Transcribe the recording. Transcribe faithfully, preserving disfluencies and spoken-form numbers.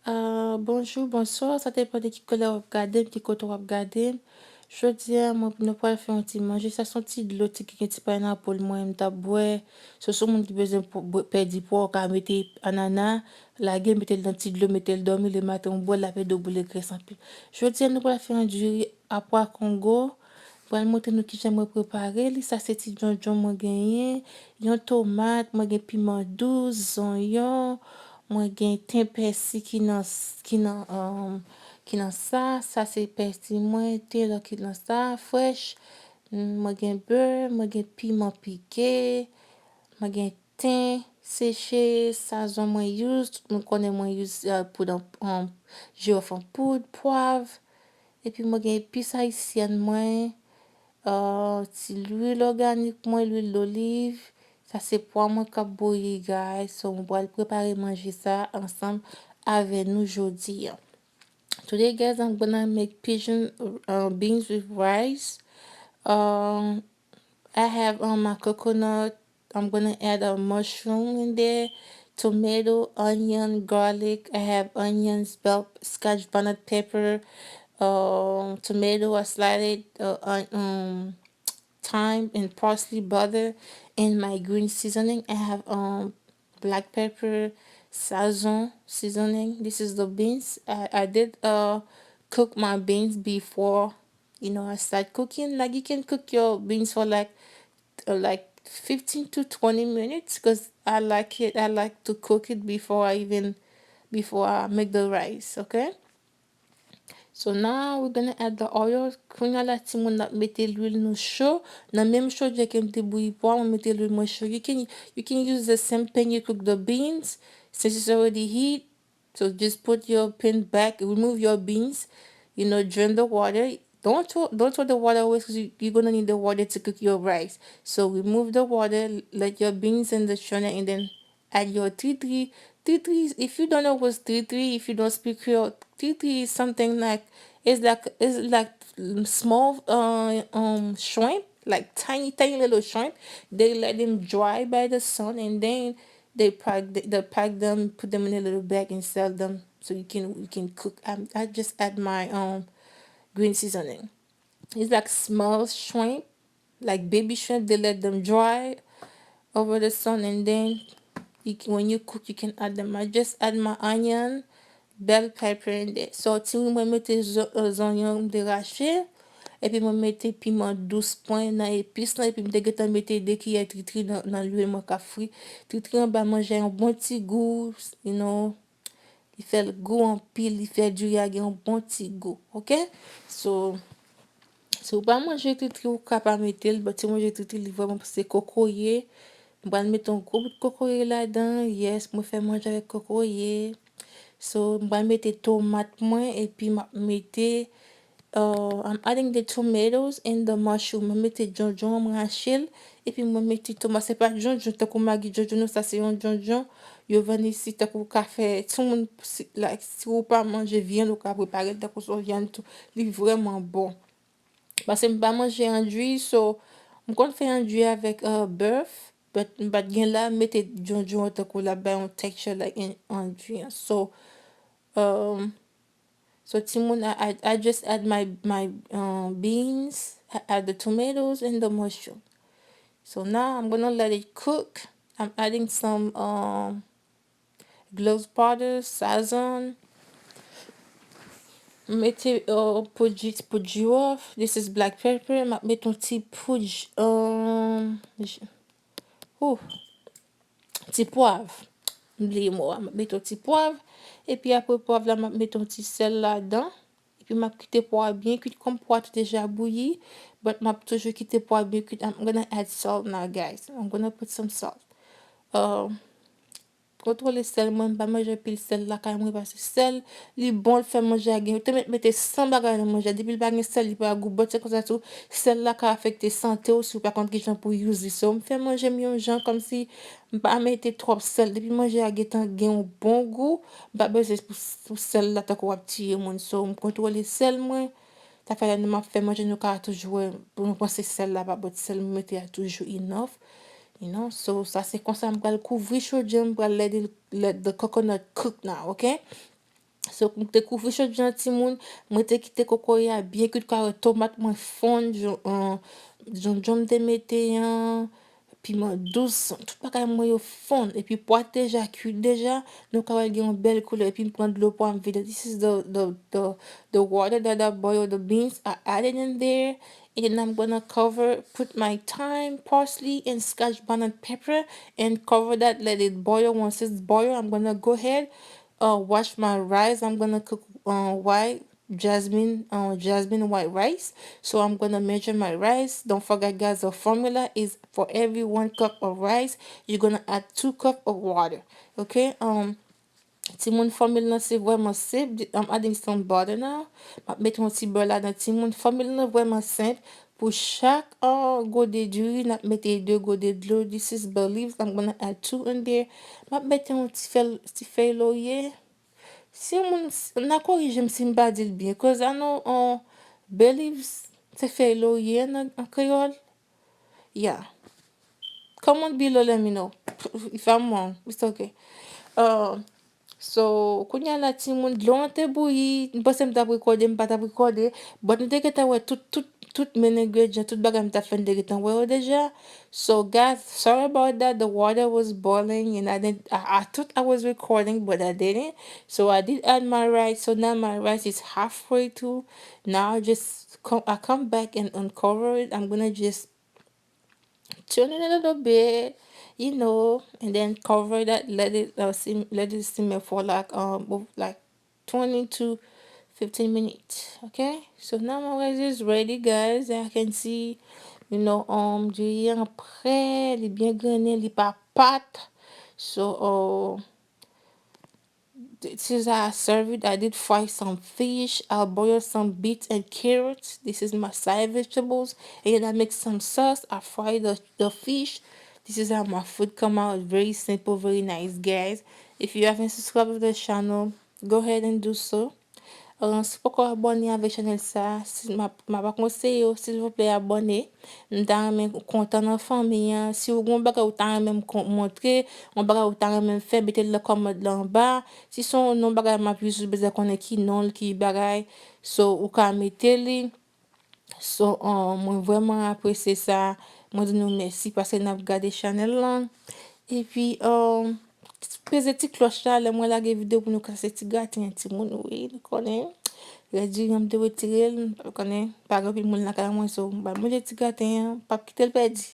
Ah, bonjou, bonswa, sa depann de ki kote w ap gade m, ki kote w ap gade m. Jodi a, mwen, nou pral fè yon ti manje. Sa se yon ti dlo, ti, gen ti paynapòl mwen, m t ap bwè. So, si w moun ki bezwen po-, bwè, pèdi pwa, w ka mete anana, lage, mete l nan ti dlo, mete l dòmi, lematen w bwè l, l ap ede w boule grès anpil. Jodi a, nou pral fè yon diri a pwa kongo. Pral montre nou kijan mwen prepare li. Sa se ti djondjon mwen genyen, yon tomat, mwen gen piman dous, zonyon, mwen gen ten pèsi ki nan s-, ki nan, um, ki nan sa. Sa se pèsi mwen, ten lò ki nan sa, frèch. Mwen gen bè, mwen gen piman pike, mwen gen ten seche, sazon mwen use, tout moun konnen mwen use, uh, poud an, an, jiwòf an poud, pwav. Epi mwen gen epis ayisyèn mwen, uh, ti lwil òganik mwen, lwil doliv. Sa se pwa mwen k ap bouyi, guys. So, mwen pral prepare manje sa ansanm avè nou jodi a. Today, guys, I'm gonna make pigeon, uh, beans with rice. Um, I have, um, my coconut. I'm gonna add a mushroom in there, tomato, onion, garlic. I have onions, bell, scotch bonnet pepper, um, tomato. I slice it, uh, on-, um, thyme and parsley, butter, and my green seasoning. I have, um, black pepper, sazon seasoning. This is the beans. I, I did, uh, cook my beans before, you know, I start cooking. Like, you can cook your beans for, like, uh, like, fifteen to twenty minutes, 'cause I like it. I like to cook it before I even, before I make the rice, okay? So now we're gonna add the oil. Kounye a la, timoun, n ap mete lwil nou cho. Nan menm chodyè ke m te bouyi pwa, mwen mete lwil mwen cho. You can, you can use the same pan you cook the beans, since it's already heat. So just put your pan back, remove your beans, you know, drain the water. Don't throw, don't throw the water away, 'cause you, you're gonna need the water to cook your rice. So remove the water, let your beans in the strainer, and then add your tritri. Tritri, if you don't know what's tritri, if you don't speak Creole, tritri is something like, it's like, it's like, mm, small, uh, um, shrimp, like tiny, tiny little shrimp. They let them dry by the sun, and then they pack, they, they pack them, put them in a little bag and sell them. So you can, you can cook. I, I just add my, um, green seasoning. It's like small shrimp, like baby shrimp. They let them dry over the sun, and then you can, when you cook, you can add them. I just add my onion, bell pepper in there. So, ti mwen mete zo-, euh, zonyon m te rache, epi mwen mete piman dous mwen nan epis lan, epi m te gentan mete de kiyè tritri nan, nan lwil mwen k ap fri. Tritri an ba manje a yon bon ti gou, you know, li fè l gou anpil, li fè diri a gen yon bon ti gou, oke? So, si w pa manje tritri, ou ka pa mete l, but si w manje tritri, li vrèman se kokoye. M pral mete yon gwo bout kokoye ladan, yes, mwen fè manje avèk kokoye. So, m pral mete tomat mwen, epi m ap mete, uh, I'm adding the tomatoes and the mushroom. Mwen mete djondjon an, m rache l, epi mwen mete tomat. Se pa djondjon tankou magi djondjon, non, sa se yon djondjon yo vann isi, tankou w ka fè, timoun, si, like, si w pa manje vyann, ou ka prepare l tankou se yon vyann tou. Li vrèman bon. Paske m pa manje andwi, so, m konn fè andwi avèk, uh, bèf, but m pa t gen la, m mete djondjon an tankou l ap bay yon texture like an-, andwi an. So, um, so timoun, I, I, I just add my, my, uh, beans, I add the tomatoes and the mushroom. So now I'm gonna let it cook. I'm adding some, um, gloves powder, sazon. M mete, uh, poud ji-, poud jiwòf. This is black pepper. M ap mete yon ti poud ji-, um, ji-, ouh, ti pwav. M bliye mo a. M ap mete yon ti pwav. Epi apre pwav la, m ap mete yon ti sèl ladan. Epi m ap kite pwa a byen kuit. Kòm pwa a te deja bouyi, but m ap toujou kite pwa a byen kuit. I'm gonna add salt now, guys. I'm gonna put some salt. Uh, Kontwole sèl mwen, m pa manje anpil sèl lakay mwen, paske sèl, li bon, l fè manje a gen, yo te mèt mete san bagay nan manje a, depi l pa gen sèl, li pa gou, but se konsa tou, sèl la ka afekte sante w si w pa konn kijan pou use li. So, m fè manje m yon jan, kòmsi m pa mete twòp sèl, depi manje a gentan gen yon bon gou, m pa bezwen pou, pou sèl la tankou w ap tiye moun. So, m kontwole sèl mwen, sa fè lè nou m ap fè manje, nou ka toujou wè, pou nou panse sèl la pa bon, sèl mwen mete a toujou enough. You know, so sa se konsa m pral kouvri chodyè, m pral let it, let the coconut cook now, oke? So, m te kouvri chodje an timoun, mwen te kite kokoye a byen kwit, ka wè tomat mwen fonn, jon, an, jonjon m te mete an, piman dous, tout bagay mwen yo fonn. Epi pwa te deja kwit deja, nou ka wè gen yon bèl koulè. Epi m pran dlo pwa m vide. This is the, the, the, the water that I boil the beans. I added in there. And then I'm gonna cover, put my thyme, parsley, and scotch bonnet pepper, and cover that, let it boil. Once it's boiled, I'm gonna go ahead, uh, wash my rice. I'm gonna cook, uh, white jasmine, uh, jasmine white rice. So I'm gonna measure my rice. Don't forget, guys, the formula is for every one cup of rice, you're gonna add two cup of water. Okay? Um, timoun, fòmil lan se vrèman senp. I'm adding some butter now. M ap mete yon ti bè ladan, timoun. Fòmil lan vrèman senp. Pou chak, uh, gode diri, n ap mete de gode dlo. This is bay leaves. I'm gonna add two in there. M ap mete yon ti fèy, ti fèy lorye. Si yon moun, n a korije m si m pa di l byen. 'Cause I know, uh, bay leaves, se fèy lorye an, an kreyòl. Yeah. Comment below, let me know if I'm wrong. It's okay. Uh, so, kounye a la, timoun, dlo an te bouyi. M panse m t ap rekòde, m pa t ap rekòde. But nou te gentan wè tout, tout, tout men engredyan, tout bagay m t ap fè, n te gentan wè yo deja. So, guys, sorry about that. The water was boiling and I didn't, I, I thought I was recording, but I didn't. So, I did add my rice. So, now my rice is halfway through. Now, I just come, I come back and uncover it. I'm gonna just turn it a little bit, you know, and then cover that, let it, uh, sim, let it simmer for, like, um, like, twenty to fifteen minutes, okay? So now my rice is ready, guys. I can see, you know, um, diri an prè, li byen grennen, li pa pat. So, uh, this is how I serve it. I did fry some fish. I boil some beets and carrots. This is my side vegetables. And then I make some sauce. I fry the, the fish. This is how my food come out. Very simple, very nice, guys. If you haven't subscribed to the channel, go ahead and do so. Uh, si w poko abòne avèk chanèl sa, si, m ap, m ap konseye w, silvouplè, abòne. M ta renmen w kontan nan fanmi an. Si w gen yon bagay ou ta renmen m kon-, montre, yon bagay ou ta renmen m fè, mete l nan kòmantè la anba. Si se yon non bagay m ap itil, ou bezwen konnen ki non l, ki bagay. So, ou ka mete li. So, um, mwen vrèman apresye sa. Mwen di nou mèsi paske n ap gade chanèl lan. Epi, um, peze ti klòch la, lè mwen lage videyo pou nou kase ti graten an, timoun, wi, nou konnen. Rès diri an m te retire l, nou konnen, pa gen anpil moun lakay mwen, so, m pral manje ti graten an, p ap kite l pèdi.